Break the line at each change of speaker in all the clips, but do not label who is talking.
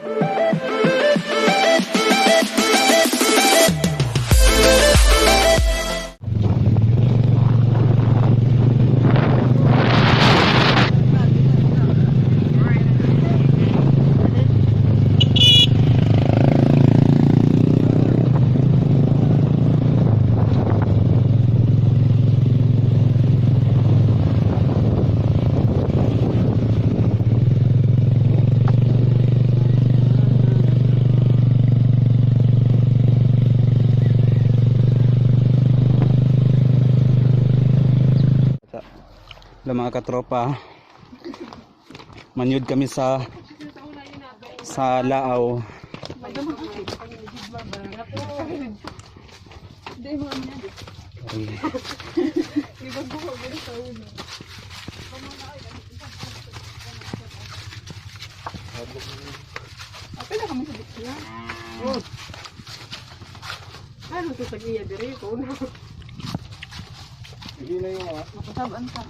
Hello, mga katropa. Manyod kami sa Laaw. Ay.
Apil na kami sa bikla. Ano to sa iya dire ko na.
Hindi na yung mga.
Makatabaan ka.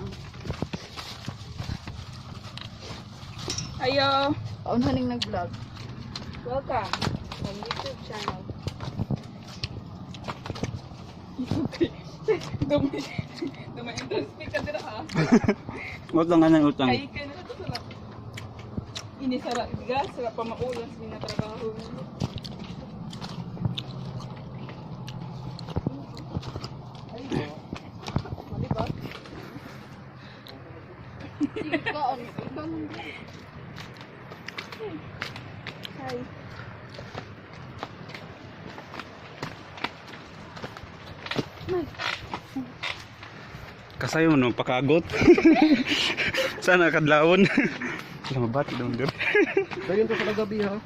Ayo.
Paunaning nag-vlog.
Welcome sa YouTube channel. Dumi dumi entrance fee ka dira ha.
Utang nga ng utang.
Kay kay na to sara. Ini sara gas sara pa maulan sa trabaho.
Kaon, ikaw nang
Hi.
Kasayo mo nung pakagot. Sana kadlawon. Wala mabati daw dir.
Dayon to sa kagabi ha.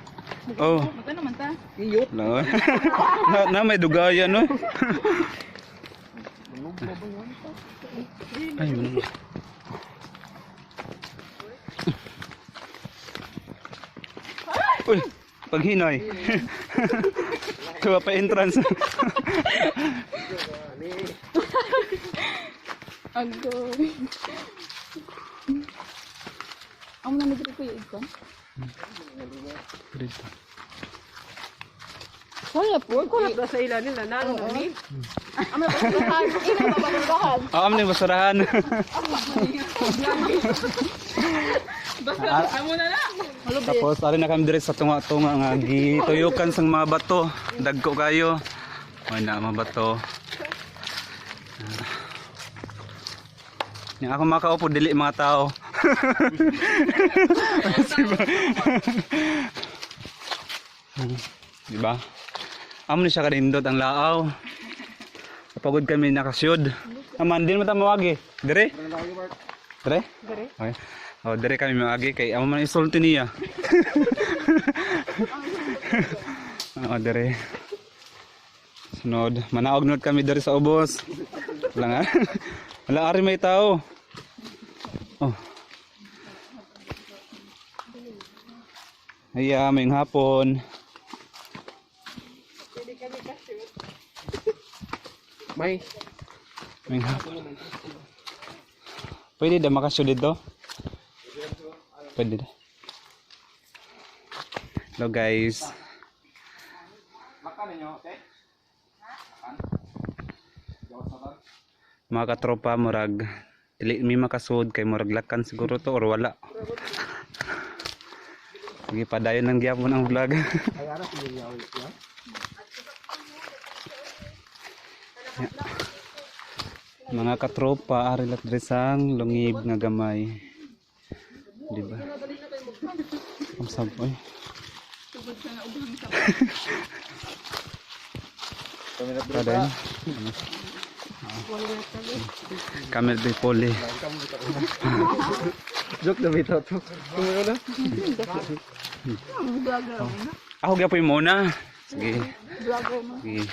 Oh,
Mata naman ta.
Iyot.
no. Na may dugayan no. Ay, manong. Uy, paghinay. Tuwa pa entrance.
Agoy. Amo na nagre ko yung ikon.
Dito.
Wala po. Kulap na sa ila nila na ano ni.
Amo basurahan. Ikaw ba basurahan?
Ah, amning basurahan.
Basta amo na lang.
Tapos ari na kami dire sa tunga-tunga nga gituyukan sang mga bato. Dagko kayo. Ay na mga bato. Yang ako makaupo dili mga tao. Di ba? Amo ni siya kanindot ang laaw. Pagod kami nakasyod. Aman din mo ta mawagi. Dire? Dire?
Dire.
Okay. Oh, dire kami maagi kay amo man isulti niya. Oo, dire. Sunod, manaog nod kami dire sa ubos. Wala nga. Wala ari may tao. Oh. Ay, may hapon.
May.
May hapon. Pwede da makasyo dito? Pwede da. Hello, guys. Mga katropa, murag dili mi makasud kay murag lakan siguro to or wala. Sige, padayon lang gyapon ang vlog.
Ay ara ko yung yaw ya.
Mga katropa, ari lat diri sang lungib nga gamay. Di ba? Ang saboy.
Tugod sa naughang sa
Kami na
Padayon. Camel de Poli.
Joke na bitaw to. Tumayo na.
Vlogger.
Ako gyapon muna. Sige.
Vlogger mo.
Sige.